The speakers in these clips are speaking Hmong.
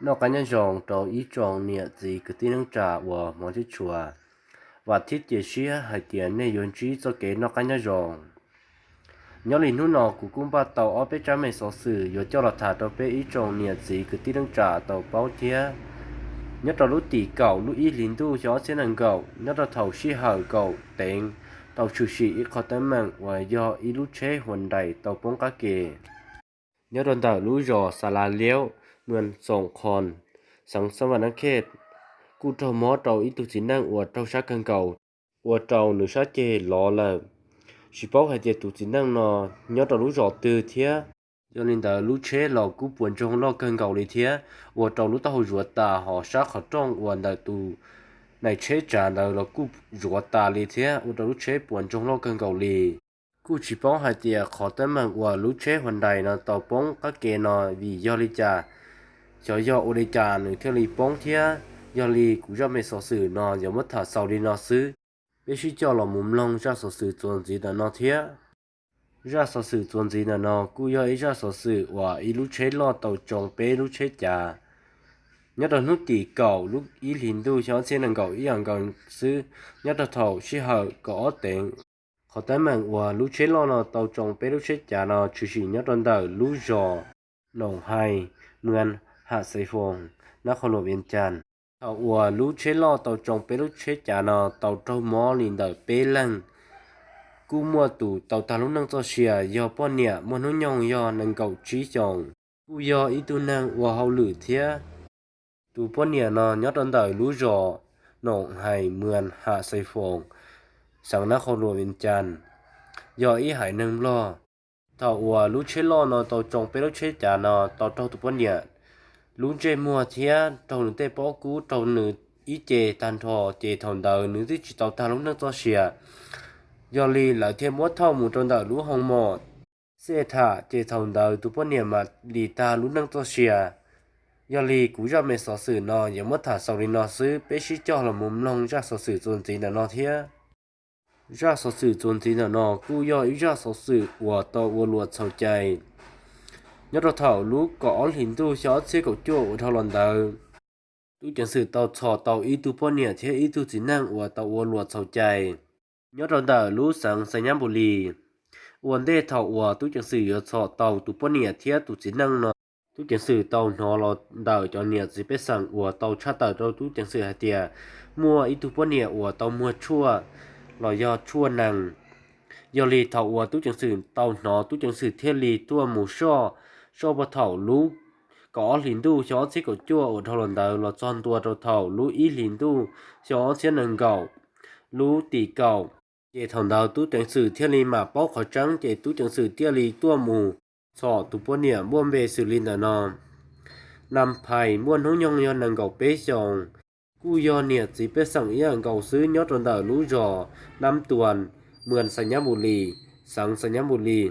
Noj qab nyob zoo rau ib tsoom niam txiv kwv tij neej tsa uas hmov thiab tshua, vam thiab cia siab hais tias nej yuav ntsib txoj kev noj qab nyob zoo. Nyob li hnub no kuv kuj npaj tau ob peb tsab me xov xwm yuav coj los tham rau peb ib tsoom niam txiv kwv tij neej tsa tau paub thiab. Nyob rau lub tim kaum lub ib hlis ntuj xyoo ob txhiab nees nkaum, nyob rau thaum sij hawm kaum teev, tau tshwm sim ib qho teeb meem uas yog ib lub tsheb Hyundai tau poob qab ke nyob rau ntawm lub zos Xas Las Liaub, mws Xoom Qhoos, xeev Xas Vas Nab Khej, kuj raug mob rau ib tug txiv neej uas raug sab kawg nkaus, ua rau nws sab ceg lov lawm. Tsis paub hais tias tus txiv neej no nyob rau lub zos twg thiab. Yog li ntawd lub tsheb los kuj puas ntsoog loj kawg nkaus li thiab, ua rau lub taub hau zuav tas, hos sab qhov rooj uas ntawm tus nais tsheb tsav ntawd los kuj zuav tas li thiab, ua rau lub tsheb puas ntsoog loj kawg nkaus li. Kuj tsis paub hais tias qhov teeb meem uas lub tsheb Hyundai no tau poob qab ke no vim yog li cas, xyov yog ua li cas nws thiaj li poob thiab. Yog li kuv zaj me xov xwm no yuav muab tham xaus li no xwb, peb sib coj los mus mloog zaj xov xwm txuas ntxiv ntawm no thiab. Zaj xov xwm txuas ntxiv ntawm no kuj yog ib zaj xov xwm uas ib lub tsheb loj tau tsoo peb lub tsheb cav nyob rau hnub tim kaum lub ib hlis ntuj xyoo ob txhiab nees nkaum ib yam nkaus xwb, nyob rau thaum sij hawm kaum ob teev. Qhov teeb meem uas lub tsheb loj no tau tsoo peb lub tsheb cav no tshwm sim nyob rau ntawm lub zos Noom Hais, mws Ham Xais Foos, nab qhov luam Vias Cas. Thaum uas lub tsheb loj tau tsoo peb lub tsheb cav no tau raug mob li ntawm peb leeg, kuj muaj tus tau tag lub neej txoj sia yog poj niam muaj hnub nyoog yog nees nkaum tsib xyoos, kuj yog ib tug neeg ua hauj lwm thiab. Tus poj niam no nyob rau ntawm lub zos Noom Hais, mws Ham Xais Foos, xeev nab qhov luam Vias Cas, yog ib haiv neeg Nplog. Thaum uas lub tsheb loj no tau tsoo peb lub tsheb cav no tau raug tus poj niam lub ntsej muag thiab raug nws tej pob kub rau nws ib ce tag nrho, ces thaum ntawd nws twb tsis tau tag lub neej txoj sia. Yog li lawv thiaj muab thauj mus rau ntawm lub hoo mom xej tham, ces thaum ntawd tus poj niam mam li tag lub neej txoj sia. Yog li kuv zaj me xov xwm no yuav muab tham xaus li no xwb, peb sib coj los mus mloog zaj xov xwm txuas ntxiv ntawm no thiab. Zaj xov xwm txuas ntxiv ntawm no kuj yog ib zaj xov xwm uas tau ua luam txhaum cai nyob rau thaum lub kaum ob hlis ntuj xyoo ob txhiab kaum cuaj uas dhau los ntawd. Tub ceev xwm tau txhom tau ib tug poj niam thiab ib tug txiv neej uas tau ua luam txhaum cai nyob rau ntawm lub xeev Xais Nyab Npus Lis. Ua ntej thaum uas tub ceev xwm yuav txhom tau tus poj niam thiab tus txiv neej no, tub ceev xwm tau hnov los ntawm cov niam txiv pej xeem uas tau tshaj tawm rau tub ceev xwm hais tias muaj ib tug poj niam uas tau muag tshuaj los yog tshuaj nees. Yog li thaum uas tub ceev xwm tau hnov, tub ceev xwm thiaj li tuaj mus soj, soj puag thaum lub kaum ob hlis ntuj xyoo ob txhiab kaum cuaj uas dhau los ntawd los txog ntua rau thaum lub ib hlis ntuj xyoo ob txhiab nees nkaum lub tim kaum. Ces thaum ntawd tub ceev xwm thiaj li mam paub qhov tseeb, ces tub ceev xwm thiaj li tuaj mus txhom tus poj niam muaj npe xws li ntawm no: Nas Phais, muaj hnub nyoog yog nees nkaum peb xyoos, kuj yog niam txiv pej xeem ib yam nkaus xwb, nyob rau ntawm lub zos Nab Tuas, mws Xais Nyab Npus Lis, xeev Xais Nyab Npus Lis.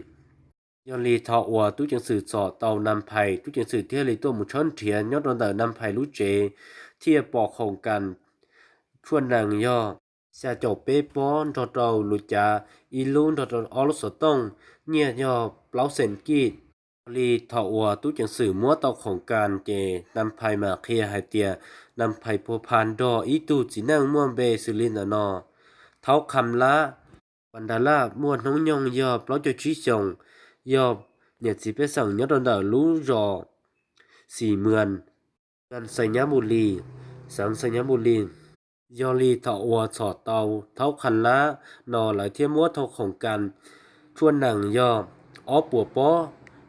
Yog li thaum uas tub ceev xwm txhom tau Nas Phais, tub ceev xwm thiaj li tuaj mus tshawb nrhiav nyob rau ntawm Nas Phais lub tsev, thiaj pom khoom kas tshuaj nees yog xya caum peb pob nrog rau lus cav ib lub nrog rau ob lub xov tooj, nyiaj yog plaub xees kij. Yog li thaum uas tub ceev xwm muab tau khoom kas, ces Nas Phais mam qhia hais tias Nas Phais puag pha nrog ib tug txiv neej muaj npe xws li ntawm no: Thaub Qham Lab, Pas Ntas Laj, muaj hnub nyoog yog plaub caug tsib xyoos, yog niam txiv pej xeem nyob rau ntawm lub zos Xis Mws, Xais Nyab Npus Lis, xeev Xais Nyab Npus Lis. Yog li thaum uas txhom tau Thaub Qham Lab no, lawv thiaj muab tau khoom kas tshuaj nees yog ob puas pob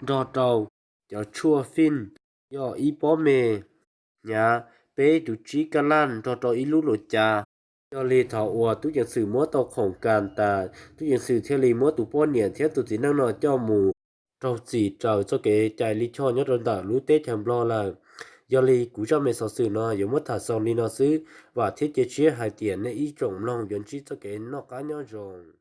nrog rau cov tshuaj fij yog ib pob me, hnyav peb tus tsib kab laj nrog rau ib lub lus cav. Yog li thaum uas tub ceev xwm muab tau khoom kas tas, tub ceev xwm thiaj li muab tus poj niam thiab tus txiv neej no coj mus raug txim raws txoj kev cai lij choj nyob rau ntawm lub teb chaws Nplog lawm. Yog li kuv zaj me xov xwm no yuav muab tham xaus li no xwb, vam thiab cia siab hais tias nej ib tsoom mloog yuav ntsib txoj kev noj qab nyob zoo.